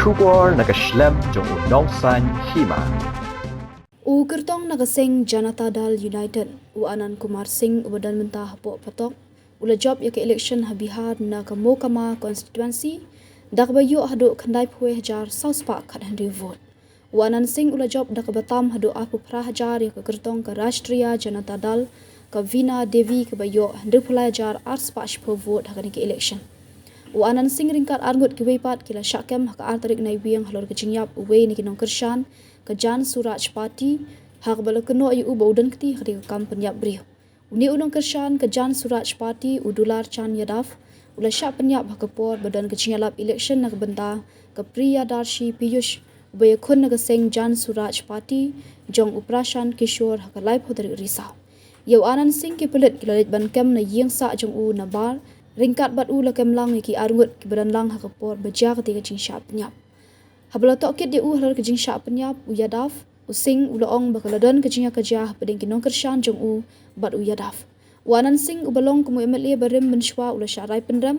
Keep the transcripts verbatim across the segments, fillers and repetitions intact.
Khubor na ka shlem jong u Nongsaiñ Hima. U kyrtong na ka seng Janata Dal United, u Anand Kumar Singh, uba don mynta hapoh patok, u la jop ïa ka election ha Bihar na ka Mokama constituency da kaba ïoh haduh khyndai phew hajar saw spah khathynriew vote. U Anand Singh u la jop da kaba tam haduh arphew phra hajar ïa ka kyrtong ka Rashtriya Janata Dal, ka Veena Devi, kaba ïoh hynriew phew lai hajar ar spah shiphew vote ha kane ka election. U Anand Singh ryngkat arngut kiwei pat ki la shah kem ha ka ar tarik Naiwieng halor ka jingïap uwei na ki nongkyrshan ka Jan Swaraj Party, ha kaba la kynnoh ïa u ba u don kti ha kane ka kam pynïap briew. Une u nongkyrshan ka Jan Swaraj Party, u Dular Chand Yadav, u la shah pynïap ha ka por ba don ka jingïalap election na ka bynta ka Priyadarshi Piyush, uba ïakhun na ka seng Jan Swaraj Party jong u Prashant Kishore ha ka laiphew tarik Risaw. Ïa u Anand Singh ki pulit ki la leit ban kem na ïing sah jong u na Bar, ryngkat bad u la kem lang ïa ki arngut kiba don lang ha ka por ba jia kata ka jingshah pynïap. Haba la tohkit ïa u halor ka jingshah pynïap u Yadav, u Singh u la ong ba ka la don ka jingïakajia hapdeng ki nongkyrshan jong u bad u Yadav. U Anand Singh, uba long kum u M L A barim mynshuwa, u la shah rai pynrem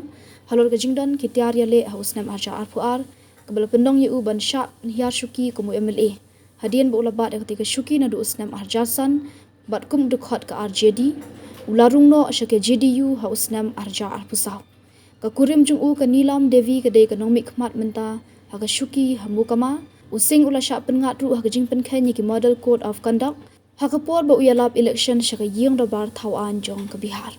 halor ka jingdon ki tiar ïaleh ha u snem ar hajar arphew ar, kaba la pynlong ïa u ban shah pynhiar shuki kum u M L A, hadien ba u la bat ïa kata ka shuki naduh u snem ar hajar san, bad kum u dkhot ka R J D, u la rung noh sha ka J D U ha u snem ar hajar arphew saw. Ka kurim jong u ka Neelam Devi ka dei ka nongmihkhmat mynta ha ka shuki ha Mokama. U Singh u la shah pynngat ruh ha ka jingpynkheiñ ïa ki Model Code of Conduct ha ka por ba u ïalap election sha ka ïing dorbar thaw aiñ jong ka Bihar.